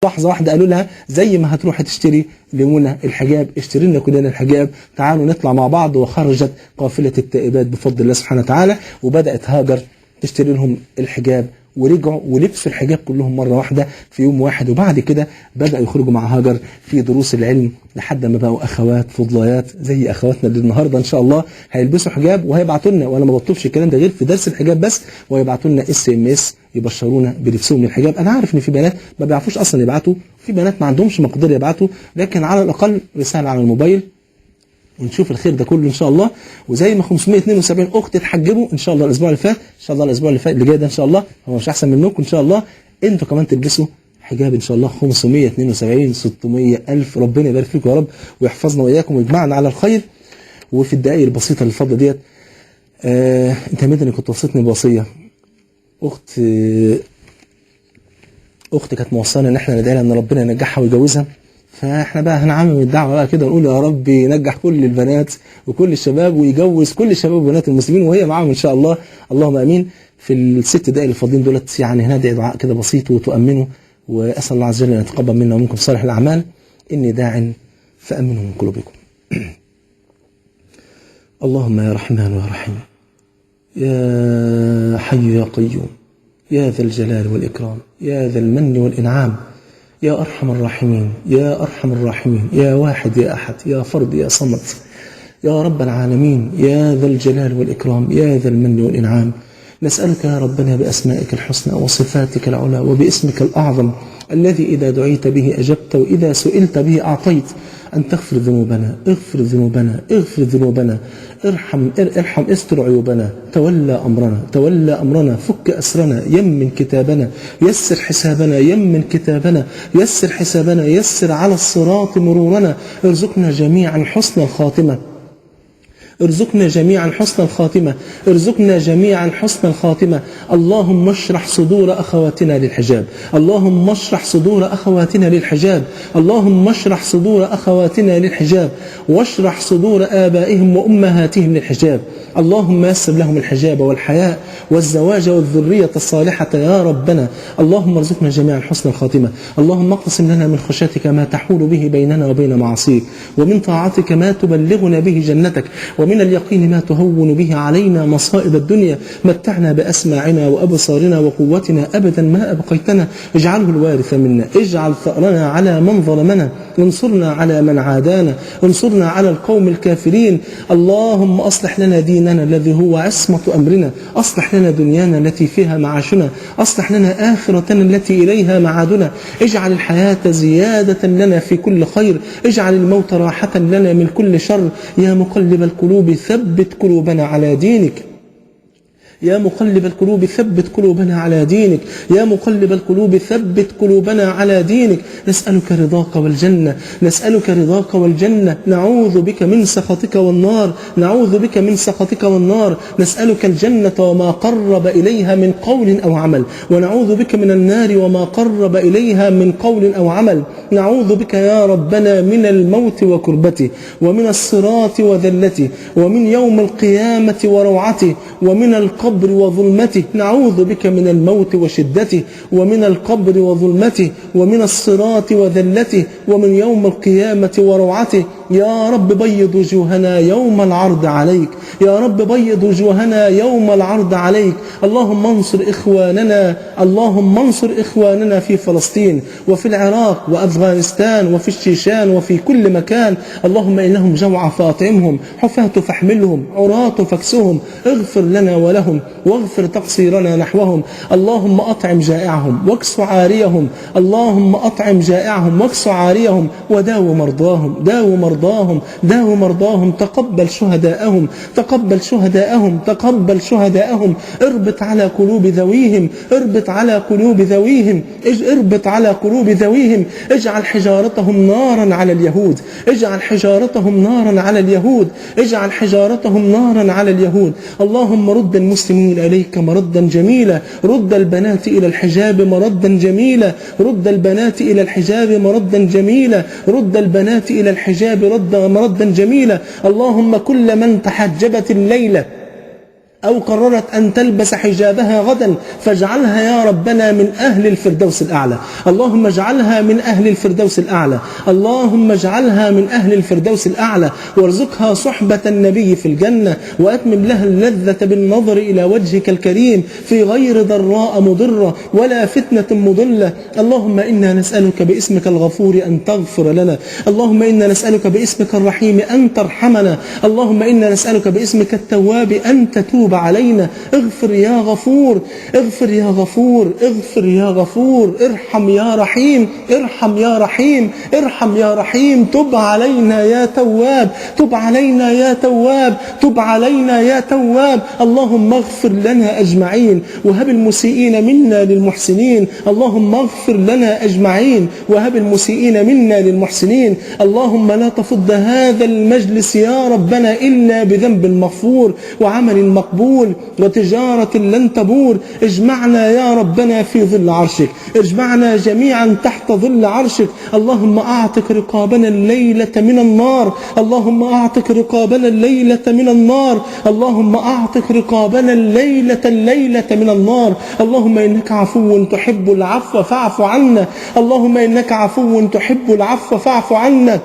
لحظة واحدة قالوا لها زي ما هتروحي تشتري لمنى الحجاب اشتري لنا كلنا الحجاب، تعالوا نطلع مع بعض. وخرجت قافله التائبات بفضل الله سبحانه وتعالى، وبدات هاجر تشتري لهم الحجاب، ورجعوا ولبسوا الحجاب كلهم مرة واحدة في يوم واحد. وبعد كده بدأوا يخرجوا مع هاجر في دروس العلم لحد ما بقوا أخوات فضليات زي أخواتنا اللي النهاردة إن شاء الله هيلبسوا حجاب وهيبعتوا لنا، وأنا ما بطلبش الكلام ده غير في درس الحجاب بس، وهيبعتوا لنا SMS يبشرونا بلبسهم للحجاب. أنا عارف إن في بنات ما بيعرفوش أصلا يبعتوا، في بنات ما عندهمش مقدرة يبعتوا، لكن على الأقل رسالة على الموبايل ونشوف الخير ده كله ان شاء الله. وزي ما 572 اخت اتحجبوا ان شاء الله الاسبوع اللي فات، ان شاء الله الاسبوع اللي فات اللي جاي ده ان شاء الله هو مش احسن منكم ان شاء الله، انتوا كمان تلبسوا حجاب ان شاء الله. 572 600 الف، ربنا يبارك فيكم يا رب ويحفظنا واياكم ويجمعنا على الخير. وفي الدقائق البسيطة اللي فاضلة ديت، انت مدني كنت وصيتني بوصية، اخت كانت موصانا ان احنا ندعي لها ان ربنا ينجحها ويجوزها. فاحنا بقى هنعمم الدعوة بقى كده ونقول يا رب ينجح كل البنات وكل الشباب ويجوز كل الشباب وبنات المسلمين وهي معاهم ان شاء الله، اللهم امين. في الست دقائق اللي فاضلين دولت يعني هندعي دعاء كده بسيط وتؤمنوا، واسال الله عز وجل ان يتقبل منا ومنكم صالح الاعمال. اني داع فامنوا من قلوبكم. اللهم يا رحمن يا رحيم، يا حي يا قيوم، يا ذا الجلال والاكرام، يا ذا المن والانعام، يا أرحم الراحمين، يا أرحم الراحمين، يا واحد يا أحد، يا فرد يا صمد، يا رب العالمين، يا ذا الجلال والإكرام، يا ذا المن والإنعام، نسألك يا ربنا بأسمائك الحسنى وصفاتك العلى وباسمك الأعظم الذي إذا دعيت به أجبت وإذا سئلت به أعطيت، أن تغفر ذنوبنا، اغفر ذنوبنا، اغفر ذنوبنا، ارحم ارحم، استر عيوبنا، تولى أمرنا، تولى أمرنا، فك أسرنا، يمن كتابنا، يسر حسابنا، يمن كتابنا، يسر حسابنا، يسر على الصراط مرورنا، ارزقنا جميعا حسن الخاتمة، ارزقنا جميعا حسن الخاتمة، ارزقنا جميعا حسن الخاتمة. اللهم اشرح صدور أخواتنا للحجاب، اللهم اشرح صدور أخواتنا للحجاب، اللهم اشرح صدور أخواتنا للحجاب، واشرح صدور آبائهم وأمهاتهم للحجاب. اللهم يسر لهم الحجاب والحياء والزواج والذرية الصالحة يا ربنا. اللهم ارزقنا جميعا حسن الخاتمة. اللهم اقسم لنا من خشيتك ما تحول به بيننا وبين معاصيك، ومن طاعتك ما تبلغنا به جنتك، ومن اليقين ما تهون به علينا مصائب الدنيا. متعنا بأسماعنا وأبصارنا وقوتنا أبدا ما أبقيتنا، اجعله الوارث منا، اجعل ثأرنا على من ظلمنا، انصرنا على من عادانا، انصرنا على القوم الكافرين. اللهم أصلح لنا ديننا الذي هو عصمة أمرنا، أصلح لنا دنيانا التي فيها معاشنا، أصلح لنا آخرتنا التي إليها معادنا، اجعل الحياة زيادة لنا في كل خير، اجعل الموت راحة لنا من كل شر. يا مقلب القلوب ثبت قلوبنا على دينك، يا مقلب القلوب ثبت قلوبنا على دينك، يا مقلب القلوب ثبت قلوبنا على دينك. نسألك رضاك والجنة، نسألك رضاك والجنة، نعوذ بك من سخطك والنار، نعوذ بك من سخطك والنار. نسألك الجنة وما قرب إليها من قول أو عمل، ونعوذ بك من النار وما قرب إليها من قول أو عمل. نعوذ بك يا ربنا من الموت وكربته، ومن الصراط وذلته، ومن يوم القيامة وروعته، ومن القبر وظلمته. نعوذ بك من الموت وشدته، ومن القبر وظلمته، ومن الصراط وذلته، ومن يوم القيامة وروعته. يا رب بيض وجوهنا يوم العرض عليك، يا رب بيض وجوهنا يوم العرض عليك. اللهم انصر إخواننا، اللهم انصر إخواننا في فلسطين وفي العراق وأفغانستان وفي الشيشان وفي كل مكان. اللهم إنهم جوع فأطعمهم، حفاة فاحملهم، عراة فاكسهم، اغفر لنا ولهم واغفر تقصيرنا نحوهم. اللهم أطعم جائعهم واكس عاريهم، اللهم أطعم جائعهم واكس عاريهم، وداو مرضاهم، داو مرضاهم، داو مرضاهم. تقبل شهداءهم، تقبل شهداءهم، تقبل شهداءهم. اربط على قلوب ذويهم، اربط على قلوب ذويهم، اربط على قلوب ذويهم. اجعل حجارتهم نارا على اليهود، اجعل حجارتهم نارا على اليهود، اجعل حجارتهم نارا على اليهود. اللهم رد المسلمين إليك مردا جميلا، رد البنات إلى الحجاب مردا جميلا، رد البنات إلى الحجاب مردا جميلا، رد البنات إلى الحجاب مردا جميلا. اللهم كل من تحجبت الليلة أو قررت أن تلبس حجابها غدا، فاجعلها يا ربنا من أهل الفردوس الأعلى. اللهم اجعلها من أهل الفردوس الأعلى، اللهم اجعلها من أهل الفردوس الأعلى، وارزقها صحبة النبي في الجنة، وأتمم لها اللذة بالنظر إلى وجهك الكريم في غير ضراء مضرة ولا فتنة مضلة. اللهم إنا نسألك باسمك الغفور أن تغفر لنا، اللهم إنا نسألك باسمك الرحيم أن ترحمنا، اللهم إنا نسألك باسمك التواب أن تتوب علينا. اغفر يا غفور، اغفر يا غفور، اغفر يا غفور، ارحم يا رحيم، ارحم يا رحيم، ارحم يا رحيم، تب علينا يا تواب، تب علينا يا تواب، تب علينا يا تواب. اللهم اغفر لنا أجمعين، وهب المسيئين منا للمحسنين. اللهم اغفر لنا أجمعين، وهب المسيئين منا للمحسنين. اللهم لا تفض هذا المجلس يا ربنا إلا بذنب مغفور وعمل مقبول وتجارة لن تبور. اجمعنا يا ربنا في ظل عرشك، اجمعنا جميعا تحت ظل عرشك. اللهم أعتق رقابنا الليلة من النار، اللهم أعتق رقابنا الليلة من النار، اللهم أعتق رقابنا الليلة من النار. اللهم إنك عفو تحب العفو فاعف عنا، اللهم إنك عفو تحب العفو فاعف عنا،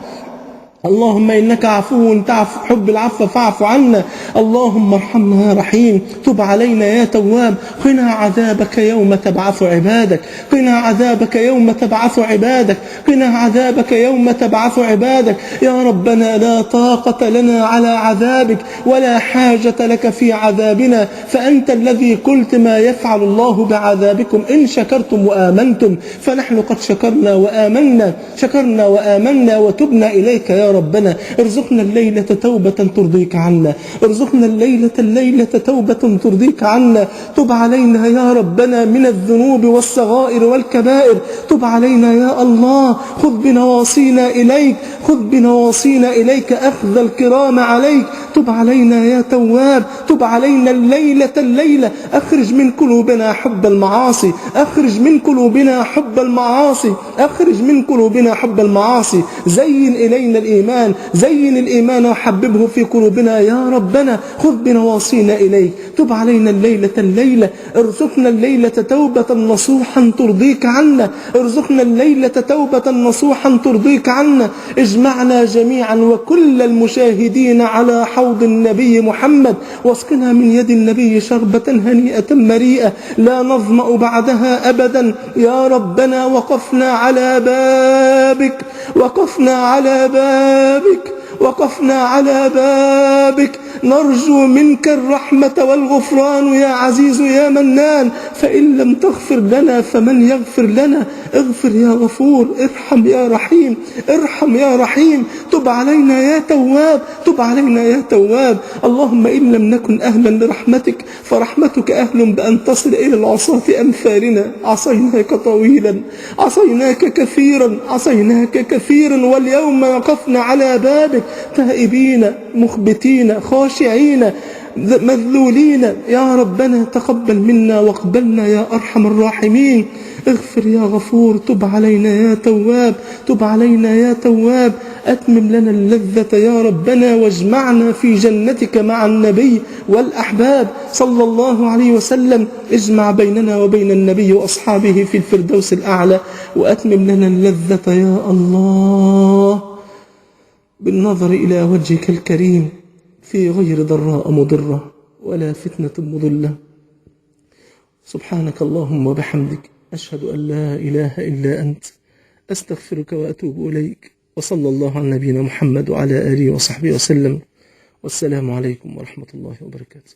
اللهم إنك عفو تحب العفو فاعف عنا. اللهم ارحمنا يا رحيم، تب علينا يا تواب، قنا عذابك يوم تبعث عبادك، قنا عذابك يوم تبعث عبادك، قنا عذابك يوم تبعث عبادك. يا ربنا لا طاقة لنا على عذابك ولا حاجة لك في عذابنا، فأنت الذي قلت ما يفعل الله بعذابكم إن شكرتم وآمنتم، فنحن قد شكرنا وآمنا، شكرنا وآمنا وتبنا إليك يا ربنا. ارزقنا الليلة توبة ترضيك عنا، ارزقنا الليلة توبة ترضيك عنا. تب علينا يا ربنا من الذنوب والصغائر والكبائر، تب علينا يا الله. خذ بنواصينا إليك، خذ بنواصينا إليك أخذ الكرام عليك. تب علينا يا تواب، تب علينا الليلة. أخرج من قلوبنا حب المعاصي، أخرج من قلوبنا حب المعاصي، أخرج من قلوبنا حب المعاصي. زين إلينا الإيمان، زين الإيمان وحببه في قلوبنا يا ربنا. خذ بنواصينا إليك، تب علينا الليلة. ارزقنا الليلة توبة نصوحا ترضيك عنا، ارزقنا الليلة توبة نصوحا ترضيك عنا. اجمعنا جميعا وكل المشاهدين على حوض النبي محمد، واسقنا من يد النبي شربة هنيئة مريئة لا نظمأ بعدها أبدا يا ربنا. وقفنا على بابك، وقفنا على بابك، وقفنا على بابك، نرجو منك الرحمة والغفران يا عزيز يا منان. فإن لم تغفر لنا فمن يغفر لنا؟ اغفر يا غفور، ارحم يا رحيم، ارحم يا رحيم، تب علينا يا تواب، تب علينا يا تواب. اللهم إن لم نكن أهلا لرحمتك فرحمتك أهل بأن تصل إلى العصاة أمثالنا. عصيناك طويلا، عصيناك كثيرا، عصيناك كثيرا، واليوم وقفنا على بابك تائبين مخبتين خاشعين مذلولين. يا ربنا تقبل منا واقبلنا يا أرحم الراحمين. اغفر يا غفور، تب علينا يا تواب، تب علينا يا تواب. أتمم لنا اللذة يا ربنا، واجمعنا في جنتك مع النبي والأحباب صلى الله عليه وسلم. اجمع بيننا وبين النبي وأصحابه في الفردوس الأعلى، وأتمم لنا اللذة يا الله بالنظر إلى وجهك الكريم في غير ضراء مضرة ولا فتنة مضلة. سبحانك اللهم وبحمدك، أشهد أن لا إله إلا أنت، أستغفرك وأتوب إليك. وصلى الله على نبينا محمد وعلى آله وصحبه وسلم، والسلام عليكم ورحمة الله وبركاته.